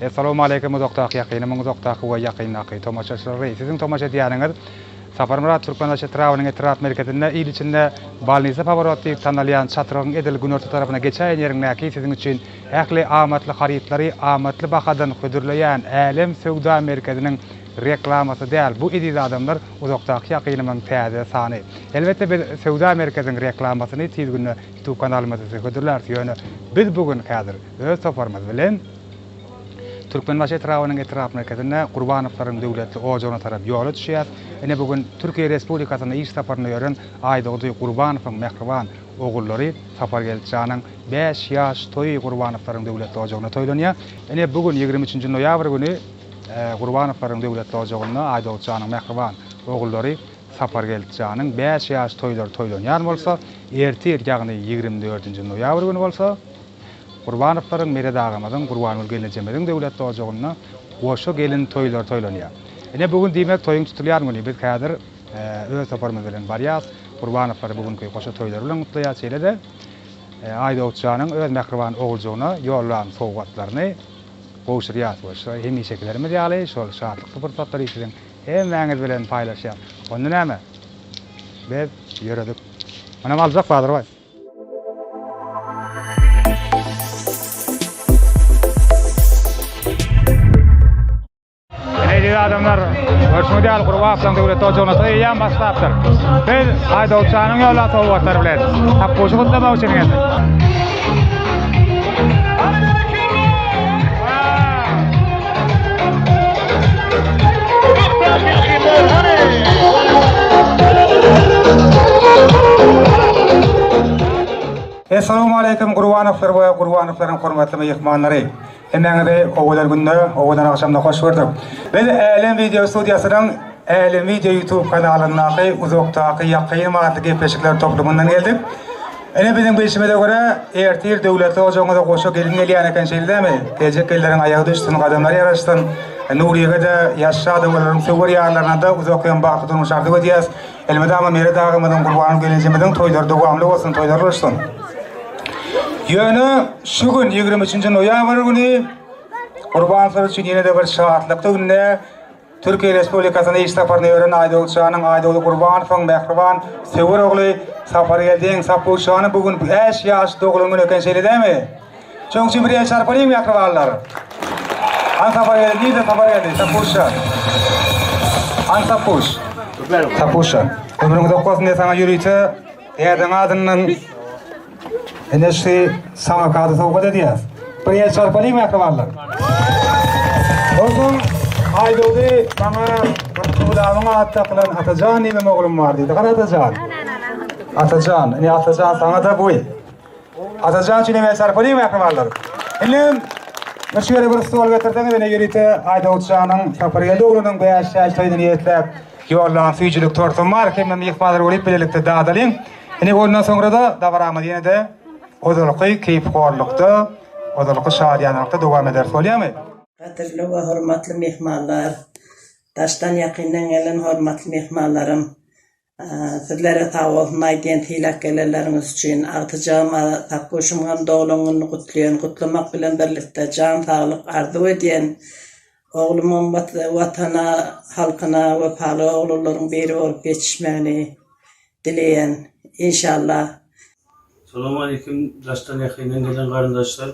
Essalawmaleýkim uzakdaky ýakynymyň uzakdaky we ýakyndaky tomaşaçylary. Siziň tomaşa edýäniňiz Saparmyrat Türkmenbaşy etrabynyň etrap merkezinde il içinde Bolnisa Paworot diýip tanalýan çatrygyň edil günorta tarapyna geçäýen ýeriňdäki siziň üçin ähli amatly harytlary amatly bahadan hödürleýän Älem söwda merkeziniň reklamasy däl bu eziz adamlar uzakdaky ýakynymyň täze sany. Elbetde biz söwda merkeziň reklamasyny tiz günde Ýutub kanalymyzda size hödürläris ýöne biz bu gün häzir öz toparymyz bilen Türkmenbaşy etrabynyň etrap merkezinde Gurbanowlaryň döwletli ojagyna tarap ýola düşýäs. Ine bu gün Türkiýe Respublikasynda iş saparynda ýören Aýdogdy Gurbanowyň mähriban ogullary Sapargeldi janyň bäş ýaş toýy Gurbanowlaryň döwletli ojagynda toýlanýar. Ine bu gün 23-nji noýabr güni Gurbanowlaryň döwletli ojagynda Aýdogdy janyň mähriban ogullary Sapargeldi janyň bäş ýaş toýlary toýlanýan bolsa, ertir, ýagny 24-nji noýabr güni bolsa, Gurbanowlaryň, Meret agamyzyň, Gurbangül gelnejemiziň döwletli ojagynda goşa gelin toýlary toýlanýar. Ine, bu gün diýmek toýuň tutulýan güni. Biz häzir öz toparymyz bilen barýas. Gurbanowlary bu günki goşa toýlary bilen gutlaýas. Şeýle-de, Aýdogdy janyň öz mähriban oguljygyna ýollan sowgatlaryny gowşurýas we şo hemişekilerimiz ýaly şol şatlykly pursatlary siziň hemmäňiz bilen paýlaşýas. Onda näme? Biz ýöredik. Munam aljak Bazarbaý. Eziz adamlar, görşüňiz ýaly Gurbaplaň döwlet ojagyna toý eýýäm başlapdyr. Biz Aýdogçanyň ýollan sowgatlary bilen Tapguşy gutlamak üçin geldik. Essalawmaleýkim Gurbanowlar we Gurbanowlaryň hormatly myhmanlary! Hemmäňizi owadan günde, owadan agşamda hoş gördük. Biz Älem wideo studiýasynyň Älem wideo YouTube kanalyndaky Uzakdaky ýakyn atly gepleşikler toplumyndan geldik. Ine biziň bilşimize görä, ertir döwletli ojagyňyza goşa gelin gelýän eken şeýle dämi? Geljek gelinleriň aýagy düşsün, gadamlary ýaraşsyn. Nuryýege-de, Ýaşşa-da, olaryň söwer ýarlaryna-da uzak hem bagtly durmuş arzuw edýäs. Elmydama Meret agamyzyň, Gurban gelinjemiziň toýlary dowamly bolsun, toýlary bolsun. Ýöne şu gün 23-nji noýabr güni Gurbanlar üçin ýene-de bir şatlykly günde Türkiýe Respublikasyna iş saparyna ýören Aýdogdy şanyň Aýdogdy Gurbanowyň mähriban söwer ogly Sapargeldiň Sapur şanyň bu gün 5 ýaş doglan güni eken şeýle dämi? Şonuň üçin bir el çarpalyň mähribanlar. Han Sapargeldi nirde Sapargeldi? Sapuşa. Han Sapuş. Sapuşa. Ömrüň uzak bolsun diýe saňa ýörite dädeň adyndan ine şu samokady sowgat edýäs. Bir el çarpalyň mähribanlar. Onsoň Aýdogdy maňa bir Tuwlamyň ady dakylan Atajan diýibem oglum bar diýdi. Gara Atajan. Atajan, ine Atajan saňa-da bu. Atajan üçin hem el çarpalyň mähribanlar. Indi bir şu ýere bir stol getirseňiz ine ýörite Aýdogdyjanyň Sapargeldi oglunyň 5 ýaş toýuna niýetläp ýollan süýjülik tortum bar. Hemme myhmanlar bolup bilelikde dadalyň. Ine ondan soňra-da dabaramyz ýene-de ozalky keýpihorlukda, ozalky şadyýanlykda dowam ederis bolýamy? Gadyrly we hormatly myhmanlar, daşdan ýakyndan gelen hormatly myhmanlarym, Sizlere sag bolsun aýdýan sylap gelenleriňiz üçin. Agtyjagyma Sapguşumgam doglan gününi gutlaýan, gutlamak bilen birlikde jan saglyk arzuw edýän. Oglumyň Watana, halkyna wepaly oglanlaryň biri bolup ýetişmegini dileýän. Inşallah. Salowmaleýkim daşdan ýakyndan gelen garyndaşlar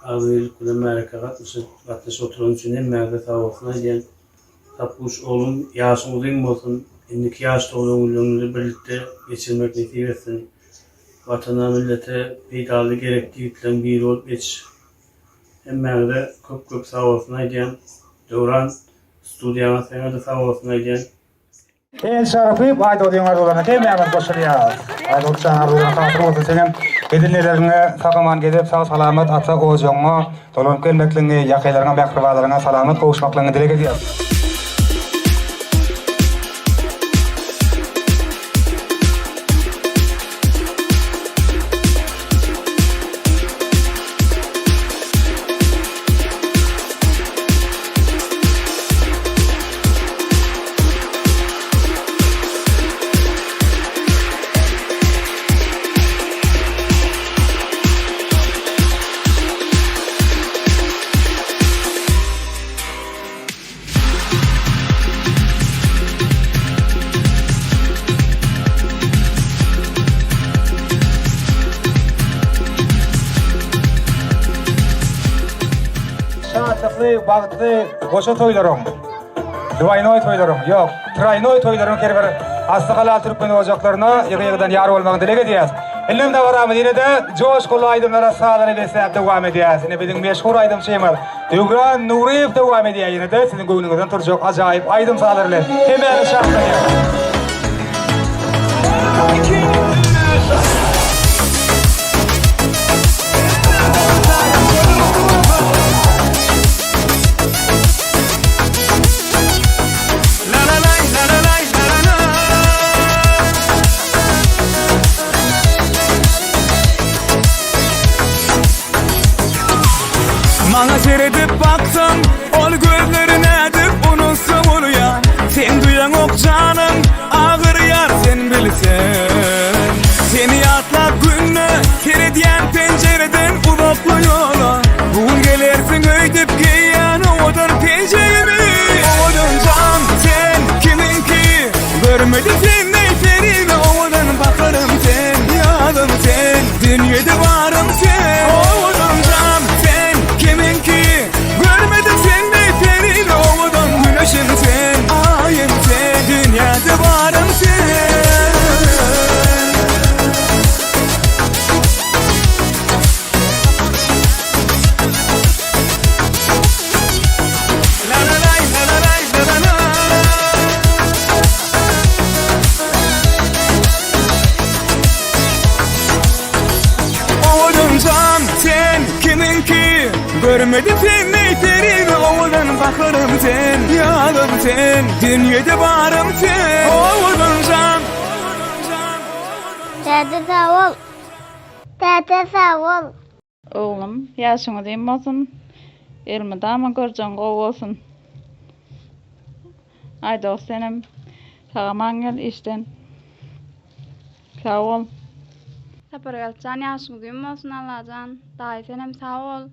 agzybirlik bilen märeke gatnaşyp gatnaşyp oturan üçin hemmäňize sagbolsun aýdýan. Tapguş oglum ýaşyň uzyn bolsun indiki ýaş doglan günleriňizi birlikde geçirmek nesip etsin. Watana millete peýdaly gerekli ýigitleriň biri bolup ýetiş. Hemmäňize köp köp sagbolsun aýdýan. Döwran studiýaňa saňada sagbolsun aýdýan. El çarpyp Aýdogdyň arzuwlaryna hemmämiz goşulýarys. Aýdogdy jan arzuwlaryň hasyl bolsun senem edineleriňe sag-aman gezip sag-salamat ata ojagyňa dolanyp gelmekligiňi, ýakynlaryňa mähribanlaryňa salamat gowuşmaklygyňy dileg edýäris. bagtly goşa toýlaryň, dwaýnoý toýlaryň, ýok, traýnoý toýlaryň her bir asly halal türkmen ojaklaryna ýygy-ýygydan ýar bolmagyny dileg edýäs. Indem dabaramyz ýene-de joşgunly aýdymlara, sazlara besläp dowam edýäs. Ine biziň meşhur aýdymçymyz Döwran Nuryýew dowam edýär ýene-de siziň göwnüňizden turjak ajaýyp aýdym-sazlar bilen hemmäňizi şatlanýar. Maňa seredip baksaň, ol gözleri nädip unutsa bolýar. Sen duýaňok janym, agyrýar sen bilseň. Seni ýatlap günde seredýän penjireden uzakly ýola. Bu gün gelersiň öýdüp geýýän owadan penjegimi. Owadan jan, sen kimiňki? Görmedim sendey perini owadan bakarym sen, ýadym sen, dünýede barym sen. Owadan jan, sen kimiňki? Görmedim sendey perini owadan güneşim sen, aýym sen, dünýede barym sen. Owadan jan sen kimiňki Görmedim seni perini owadan baharym sen Ýalym sen dünýede barym sen Owadan jan Täte sag bol. Täte sag bol. Oglum, ýaşyň uzyn bolsun, elmydama görjegiň gowy bolsun. Aýdos senem sag-aman gel işden. Sag bol. Sapargeldijan ýaşyň uzyn bolsun Allajan daýy senem sag bol.